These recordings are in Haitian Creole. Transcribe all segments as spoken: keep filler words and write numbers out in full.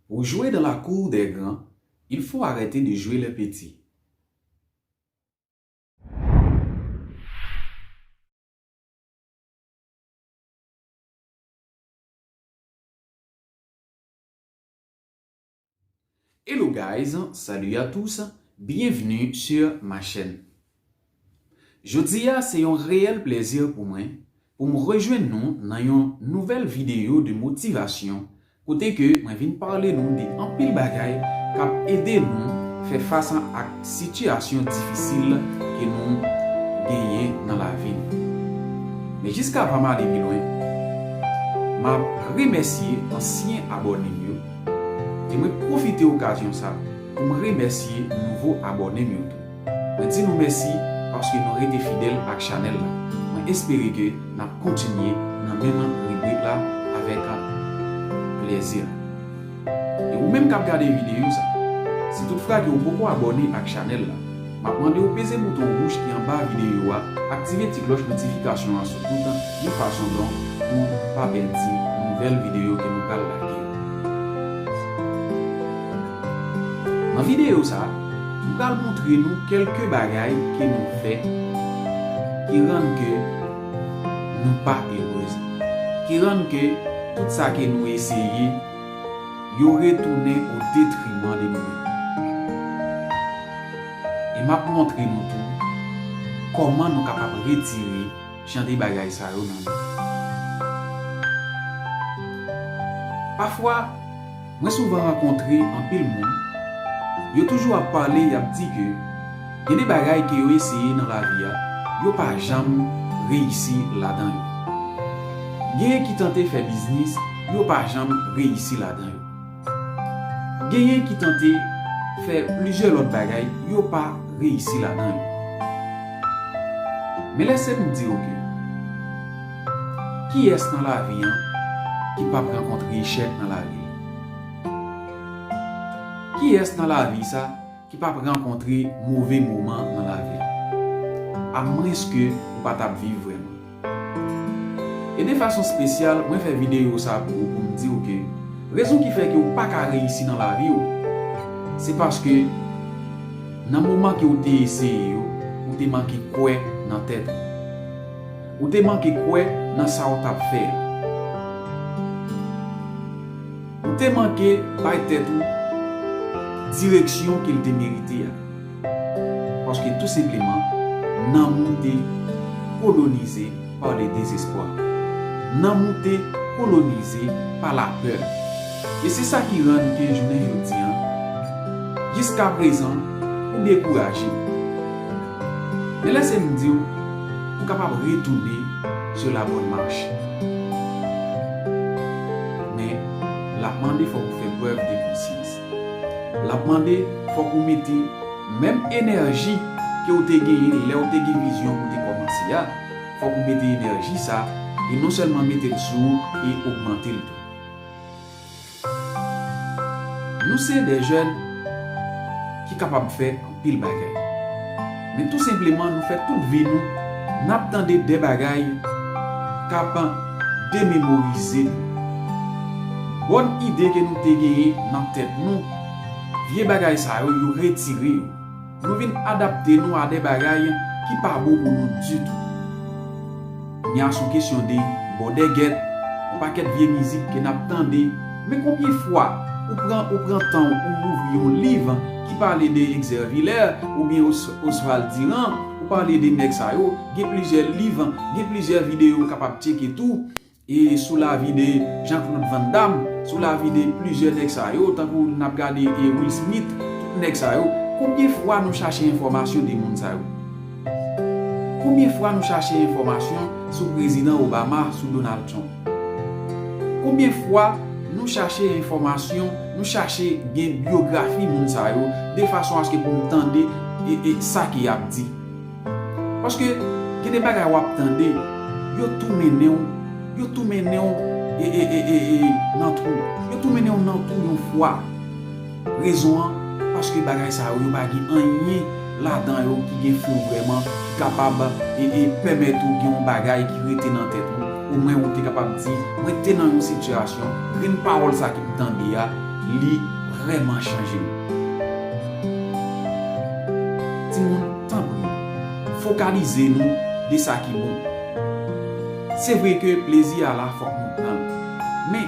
Pour jouer dans la cour des grands, il faut arrêter de jouer les petits. Hello guys, salut à tous, bienvenue sur ma chaîne. Jodi a se yon reyèl plèzi pou mwen pou m rejwenn nou nan yon nouvèl videyo de motivasyon kote ke mwen vin pale nou de anpil bagay k ap ede nou fè fas ak sitiyasyon difisil ke nou genyen nan lavi nou. Men jiskavan m ale pi lwen, m ap remèsye ansyen abòne m yo e mwen pwofite okazyon sa pou m remèsye nouvo abòne m yo tou. Mwen di nou mèsi paske nou rete fidèl ak chanèl la. Mwen espere ke n ap kontinye nan menm ribrik la avèk plèzi. E ou menm k ap gade videyo sa, si toutfwa ke ou poko abòne ak chanèl la, m ap mande w peze bouton wouj ki anba videyo a, aktive ti klòch notifikasyon an sou tout, yon fason donk pou w pa pèdi nouvèl videyo ke nou pral lage. Nan videyo sa, m pral montre nou kèlke bagay ke nou fè ki rann ke nou pa erez, ki rann ke tout sa ke nou eseye, yo retounen o detriman de nou menm. E m ap montre nou tou kòman nou kapab retire jan de bagay sa yo nan nou. Pafwa, mwen souvan rankontre anpil moun, yo toujou ap pale, y ap di ke gen de bagay ke yo eseye nan lavi a, yo pa janm reyisi ladan yo. Genyen ki tante fè biznis, yo pa janm reyisi ladan yo. Genyen ki tante fè plizyè lòt bagay, yo pa reyisi ladan yo. Men lèse m di w ke kiyès nan lavi an ki p ap rankontre echèk nan lavi l? Kiyès nan lavi sa ki p ap rankontre move moman nan lavi l? Amwenske ou pa t ap viv vrèman. E de fason espesyal, mwen fè videyo sa pou ou, pou m di w ke rezon ki fè ke w pa ka reyisi nan lavi w, se paske nan moman ke w te eseye yo, ou te manke kwè nan tèt ou. Ou te manke kwè nan sa w t ap fè a. Ou te manke bay tèt ou direksyon ke l te merite a. Paske tou senpleman, nanm ou te kolonize pa le dezespwa. Nanm ou te kolonize pa lapè. E se sa ki rann ke jounen jodi an, jiska prezan, ou dekouraje. Men lèse m di w, ou kapab retounen sur la bonne marche. Men, l ap mande fòk ou fè prèv de konsyans. L ap mande fòk ou mete menm enèji ke w te genyen lè w te gen vizyon pou w te kòmanse a. Fòk ou mete enèji sa, e non sèlman mete l sou ou, e ogmante l tou. Nou se de jèn ki kapab fè anpil bagay. Men tou senpleman, nou fè tout vi nou, n ap tande de bagay k ap dememorize nou. Bòn ide ke nou te genyen nan tèt nou, vye bagay sa yo, yo retire yo. Nou vin adapte nou a de bagay ki pa bon pou nou ditou. Kounye a se yon kesyon de bòdègèt, yon pakèt vye mizik ke n ap tande. Men konbyen fwa ou pran, ou pran tan ou ouvri yon liv ki pale de Exervilè oubyen Os-, Oswald Durand, ou pale de nèg sa yo, gen plizyè liv, gen plizyè videyo ou kapab tcheke tou, e sou lavi de Jean-Claude Van Damme, sou lavi de plizyè nèg sa yo, tankou n ap gade, e, Will Smith, tout nèg sa yo. Konbyen fwa nou chache enfòmasyon de moun sa yo? Konbyen fwa nou chache enfòmasyon sou Prezidan Obama, sou Donald Trump? Konbyen fwa nou chache enfòmasyon, nou chache gen byografi moun sa yo, de fason aske pou nou tande, e, e, sa ke y ap di? Paske gen de bagay w ap tande, yo tou mennen w, yo tou mennen w, e, e, e, e, e, nan twou. Yo tou mennen w nan twou yon fwa. Rezon an, paske bagay sa yo, yo pa gen anyen ladan yo ki gen fon vrèman, ki kapab, e, e, pèmèt ou gen yon bagay ki rete nan tèt ou. Omwen ou te kapab di, mwen te nan yon sitiyasyon, grenn pawòl sa ki m tande a, li vrèman chanje m. Timoun, tanpri, fokalize nou de sa ki bon. Se vre ke plezi a la, fòk nou pran l. Men,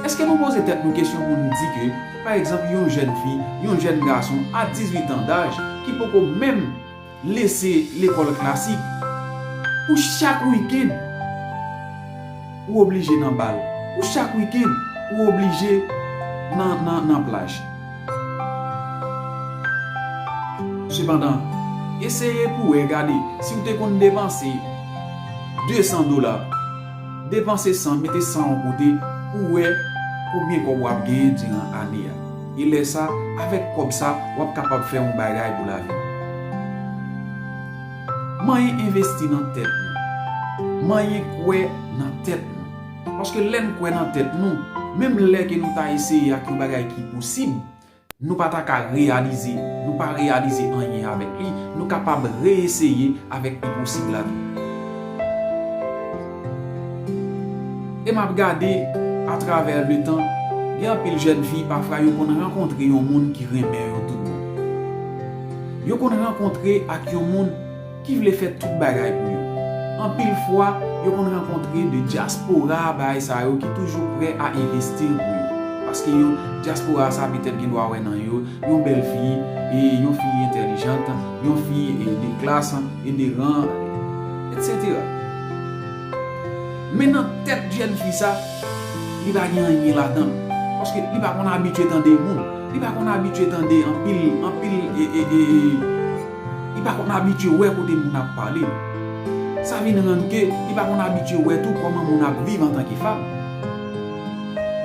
èske nou poze tèt nou kesyon pou nou di ke, pa egzanp, yon jèn fi, yon jèn gason a dizuit an daj ki poko menm lese lekòl klasik, pou chak wikenn, ou oblije nan bal. Pou chak wikenn, ou oblije nan, nan, nan plaj. Sepandan, eseye pou wè, gade, si w te konn depanse de san dola, depanse san, mete san yon kote, pou wè konbyen kòb w ap genyen diran ane a. E lè sa, avèk kòb sa, w ap kapab fè yon bagay pou lavi. Manyen envesti nan tèt nou. Manyen kwè nan tèt nou. Paske lè n kwè nan tèt nou, menm lè ke nou ta eseye ak yon bagay ki posib, nou pa ta ka reyalize, nou pa reyalize anyen avèk li, nou kapab reyeseye avèk enposib la tou. E m ap gade atravè letan, gen anpil jèn fi, pafwa yo konn rankontre yon moun ki renmen yo tout bon. Yo konn rankontre ak yon moun ki vle fè tout bagay pou yo. Anpil fwa, yo konn rankontre de dyaspora, bagay sa yo ki toujou prè a envesti pou yo. Paske yo, dyaspora sa petèt gen dwa wè nan yo yon bèl fi, e yon fi entèlijant, yon fi, e, de klas, e de ran, etsetera. Men nan tèt jèn fi sa, li pa gen anyen ladan l. Paske li pa konn abitye tande moun. Li pa konn abitye tande anpil, anpil, e, e, e, li pa konn abitye wè kote moun ap pale. Sa vin rann ke li pa konn abitye wè tou kòman moun ap viv antanke fanm.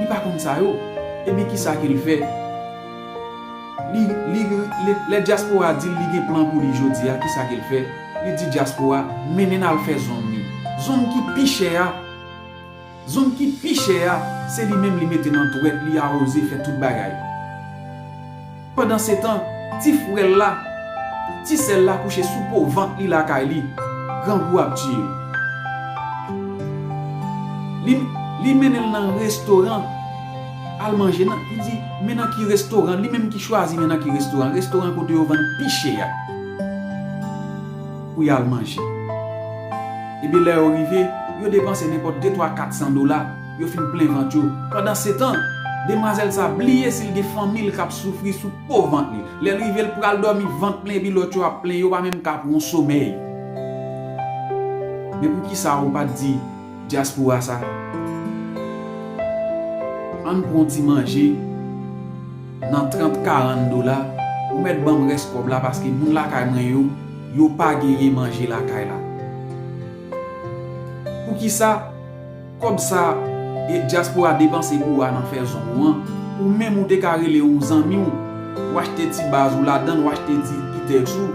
Li pa konn sa yo. Ebyen, kisa ke l fè? Li, li, li, lè dyaspora di l li gen plan pou li jodi a, kisa ke l fè? Li di dyaspora, mennen n al fè zòn li. Zòn ki pi chè a, zòn ki pi chè a, se li menm li mete nan dwèt li, awoze, fè tout bagay. Pandansetan, ti frè l la, ti sè l la kouche sou po vant li lakay li, grangou ap tiye l. Li, li mennen l nan restoran, al manje nan, li di, men nan ki restoran, li menm ki chwazi men nan ki restoran, restoran kote yo vann pi chè a, pou y al manje. Ebyen, lè yo rive, yo depanse nenpòt de, twa, kat san dola, yo fin plen vant yo. Pandansetan, demwazèl sa bliye si l gen fanmi l k ap soufri sou po vant li. Lè l rive, l pral dòmi vant plen, epi lòt yo ap plen, yo pa menm ka pran yon somèy. Men poukisa ou pa t di dyaspora sa, ann pran yon ti manje nan trant, karant dola, ou mèt ban m rès kòb la, paske moun lakay mwen yo, yo pa genyen manje lakay la. Poukisa kòb sa, e, dyaspora depanse pou w a nan fè zòn ou an, ou menm ou te ka rele yon zanmi w, w achte ti baz ou ladan l, w achte ti kitèks ou,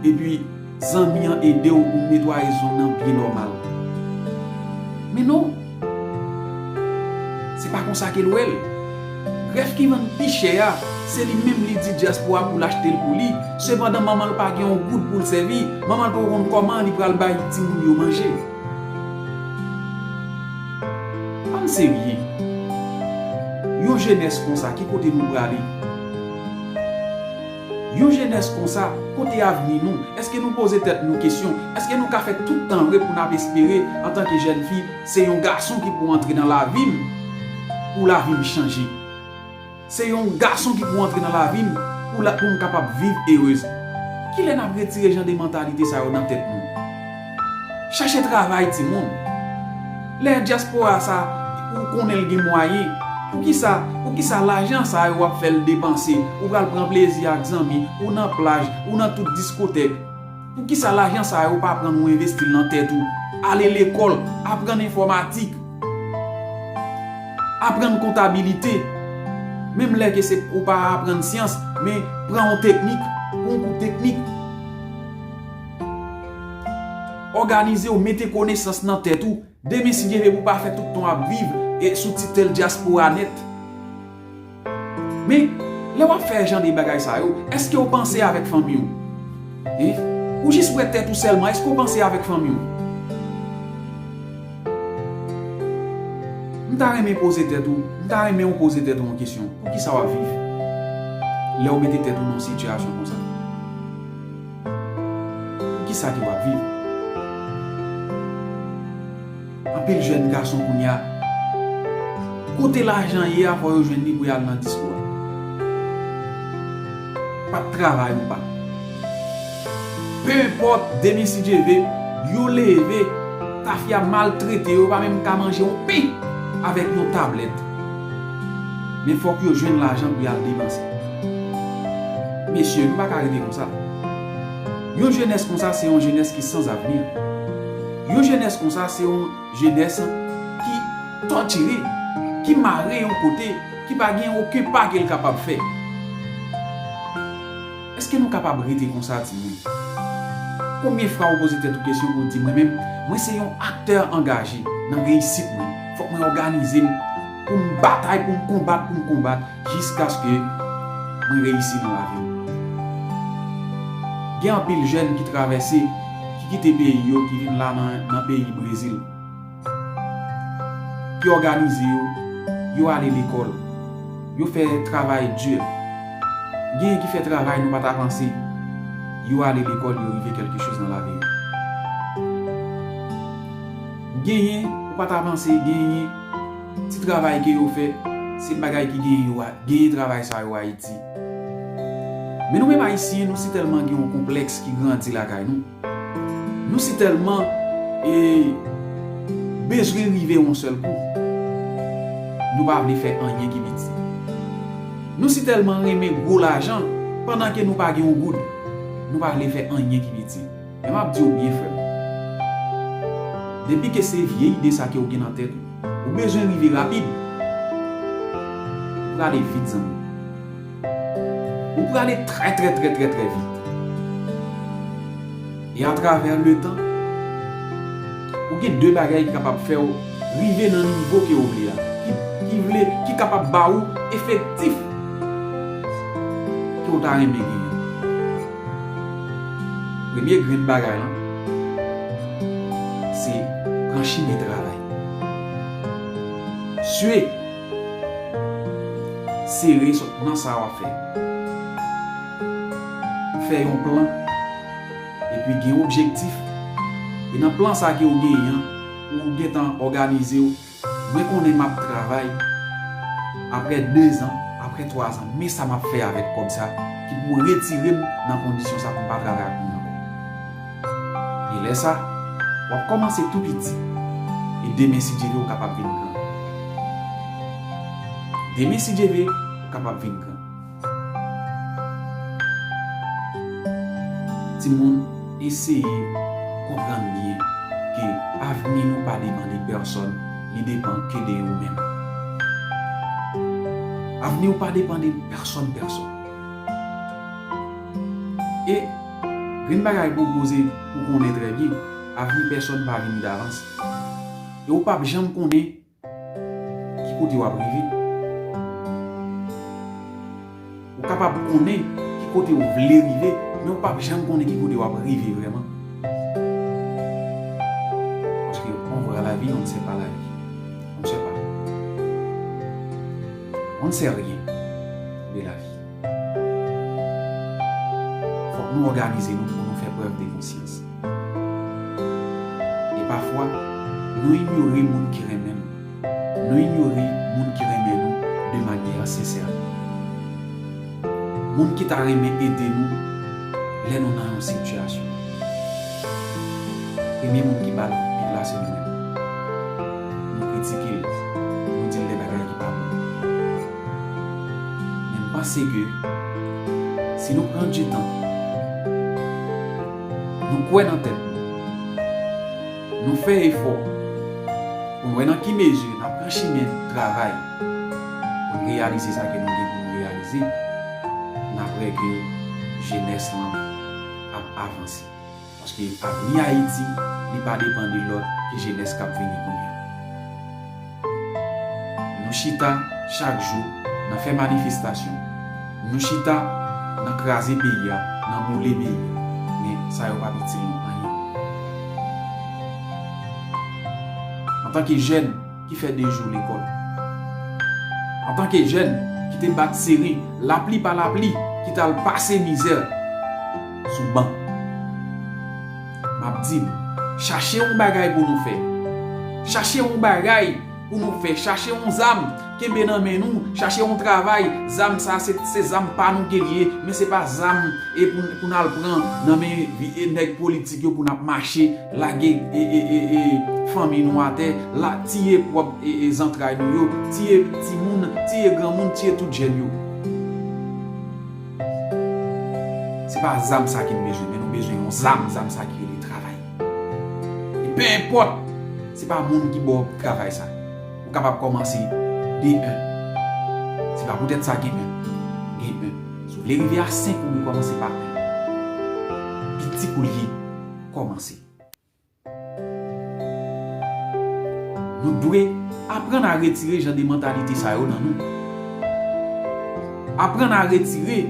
epi zanmi an ede w pou netwaye zòn nan byen nòmal. Men non, se pa konsa ke l wè l. Rèf ki vann pi chè a, se li menm li di dyaspora pou l achte l pou li. Sepandan, manman l pa gen yon goud pou l sèvi, manman l poko konn kòman li pral bay timoun yo manje. Ann serye. Yon jenès konsa, ki kote nou prale? Yon jenès konsa, kote avni nou? Èske nou poze tèt nou kesyon? Èske nou ka fè tout tan vre pou n ap espere, antanke jèn fi, se yon gason ki pou antre nan lavi m, pou lavi m chanje? Se yon gason ki pou antre nan lavi m, pou la, pou m kapab viv erez. Kilè n ap retire jan de mantalite sa yo nan tèt nou? Chache travay, timoun. Lè dyaspora sa, ou konnen l gen mwayen, poukisa, poukisa lajan sa yo w ap fè l depanse? Ou pral pran plezi ak zanmi, ou nan plaj, ou nan tout diskotèk. Poukisa lajan sa yo pa pran ou envesti l nan tèt ou? Ale lekòl, aprann enfòmatik, aprann kontabilite. Menm lè ke se ou pa aprann syans, men pran yon teknik, pran yon kou teknik. Òganize w, mete konesans nan tèt ou. Demen, si Dye vle, pou w pa fè tout tan w ap viv e sou titèl dyaspora nèt. Men, lè w ap fè jan de bagay sa yo, èske w panse avèk fanmi w? Hein? Ou jis wè tèt ou sèlman, èske w panse avèk fanmi w? M ta renmen poze tèt ou, m ta renmen ou poze tèt ou yon kesyon. Poukisa w ap viv lè w mete tèt ou nan yon sitiyasyon konsa? Poukisa ke w ap viv? Anpil jèn gason kounye a, kote lajan ye a, fò yo jwenn li pou y al nan disko a. Pa t travay ou pa. Pe enpòt, demen si Dye ve, yo leve, tafya maltrete yo, yo pa menm ka manje yon pen avèk yon tablèt. Men fòk yo jwenn lajan pou y al depanse. Mesye, nou pa ka rete konsa. Yon jenès konsa, se yon jenès ki san avni. Yon jenès konsa, se yon jenès ki tòtire, ki mare yon kote, ki pa gen okenn pa ke l kapab fè. Èske nou kapab rete konsa, timoun? Konbyen fwa ou poze tèt ou kesyon pou w di, mwen menm, mwen se yon aktè angaje nan reyisit mwen. Fòk mwen òganize m pou m batay, pou m konbat, pou m konbat, jiskaske mwen reyisi nan lavi m. Gen anpil jèn ki travèse, ki kite peyi yo, ki vin la nan, nan peyi Brezil, ki òganize yo, yo ale lekòl, yo fè travay di. Genyen ki fè travay nou pa ta panse, yo ale lekòl, yo rive kèlke choz nan lavi yo. Genyen, ou pa ta panse, genyen ti travay ke yo fè, se bagay ki genyen yo a, genyen travay sa yo Ayiti. Men nou menm Ayisyen, nou si tèlman gen yon konplèks ki grandi lakay nou. Nou si tèlman, e, bezwen rive yon sèl kou. Nou pa vle fè anyen ki piti. Nou si tèlman renmen gwo lajan, pandan ke nou pa gen yon goud. Nou pa vle fè anyen ki piti. Men m ap di w byen, frè m. Depi ke se vye ide sa ke w gen nan tèt ou, ou bezwen rive rapid. Ou prale vit, zanmi. Ou prale trè, trè, trè, trè, trè vit. E atravè letan, ou gen de bagay ki kapab fè w rive nan nivo ke w vle a, ki, ki vle, ki kapab ba ou efektif ke w ta renmen genyen. Premye grenn bagay lan, se pran chimen travay. Swe, sere sot nan sa w ap fè. Fè yon plan, epi gen objektif. E nan plan sa ke w genyen an, ou gentan òganize w. Mwen konnen m ap travay, apre de zan, apre twa zan, men sa m ap fè avèk kòb sa ki pou retire m nan kondisyon sa pou m pa travay ak moun ankò. E lè sa, w ap kòmanse tou piti. E demen, si Dye ve, ou kapab vin gran. Demen, si Dye ve, ou kapab vin gran. Timoun, eseye konprann byen ke avni nou pa depann de pèsòn, li depann ke de ou menm. Avni w pa depann de pèsòn, pèsòn. E grenn bagay pou w poze, pou w konnen trè byen, avni pèsòn pa vini davans. E ou p ap janm konnen ki kote w ap rive. Ou kapab konnen ki kote w vle rive, men ou p ap janm konnen ki kote w ap rive vrèman. Parce qu'on voit la vie, on ne sait pas la vie. On ne sait pas. On ne sait rien de la vie. Fòk nou òganize nou pou nou fè prèv de konsyans. E pafwa, nou inyore moun ki renmen nou. Nou inyore moun ki renmen nou de manyè sensè. Moun ki ta renmen ede nou lè nou nan yon sitiyasyon. Premye moun ki ba l kout pik la, se nou menm. Nou kritike l, nou di l de bagay ki pa bon. Men m panse ke si nou pran ditan, nou kwè nan tèt nou, nou fè efò pou n wè nan ki mezi n ap pran chimen travay pou n reyalize sa ke nou gen pou nou reyalize, n ap wè ke jenès lan ap avanse. Paske avni Ayiti, li pa depann de lòt ke jenès k ap vini kounye a. Nou chita chak jou nan fè manifestasyon. Nou chita nan kraze peyi a, nan boule peyi a. Men sa yo p ap itil nou anyen. Antanke jèn ki fè de jou lekòl. Antanke jèn ki te bat sere, lapli pa lapli, ki t al pase mizè sou ban. M ap di n, chache yon bagay pou nou fè. Chache yon bagay pou nou fè. Chache yon zam, kenbe nan men nou. Chache yon travay. Zam sa, se, se zam pa nou ke l ye, men se pa zam e pou, pou n al pran nan men vi-, e nèg politik yo pou n ap mache lage e, e, e, e, fanmi nou atè, la tiye pwòp e, e, zantray nou yo, tiye timoun, tiye granmoun, tiye tout jèn yo. Se pa zam sa ki n bezwen, men nou bezwen yon zam, zam sa ki rele travay. E pe enpòt, se pa moun ki ba w travay sa. Ou kapab kòmanse de en. Se pa poutèt sa gen en, gen en. Si w vle rive a senk, ou dwe kòmanse pa en. Piti kou l ye, kòmanse. Nou dwe aprann a retire jan de mantalite sa yo nan nou. Aprann a retire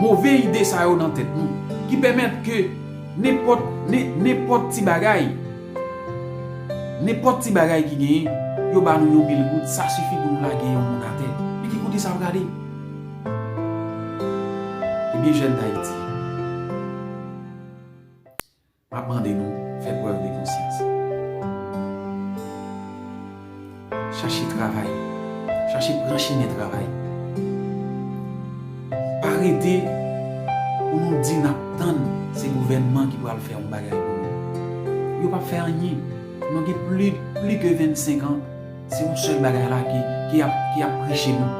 move ide sa yo nan tèt nou, ki pèmèt ke nenpòt, nen-, nenpòt ti bagay, nenpòt ti bagay ki genyen, yo ba nou yon mil goud, sa sifi pou nou lage yon moun atè. Men ki kote sa prale? Ebyen, jèn Dayiti, m ap mande nou fè prèv de konsyans. Chache travay. Chache pran chemen travay. Pa rete pou nou di n ap tann se gouvènman ki pral fè yon bagay pou nou. Yo p ap fè anyen. Nou gen pli, pli ke vennsenk an, se yon sèl bagay la ki, ki ap, ki ap preche nou.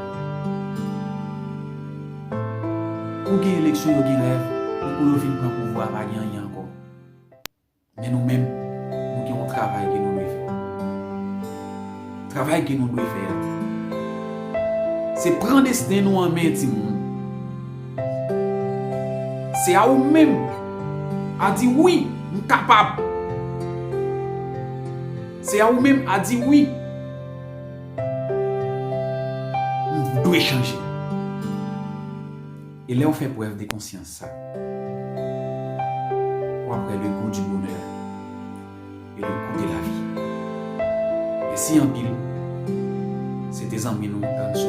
Pou gen eleksyon, yo gen rèv, men kou yo fin pran pouvwa, pa gen anyen ankò. Men nou menm, nou gen yon travay ke nou dwe fè. Travay ke nou dwe fè a, se pran desten nou an men, timoun. Se a ou menm a di, "Wi, m kapab." Se a ou menm a di, "Wi, m dwe chanje." E lè w fè prèv de konsyans sa, w ap wè le goût du bonheur et le coût de la vie. Mèsi anpil. Se te zanmi nou, Ganso.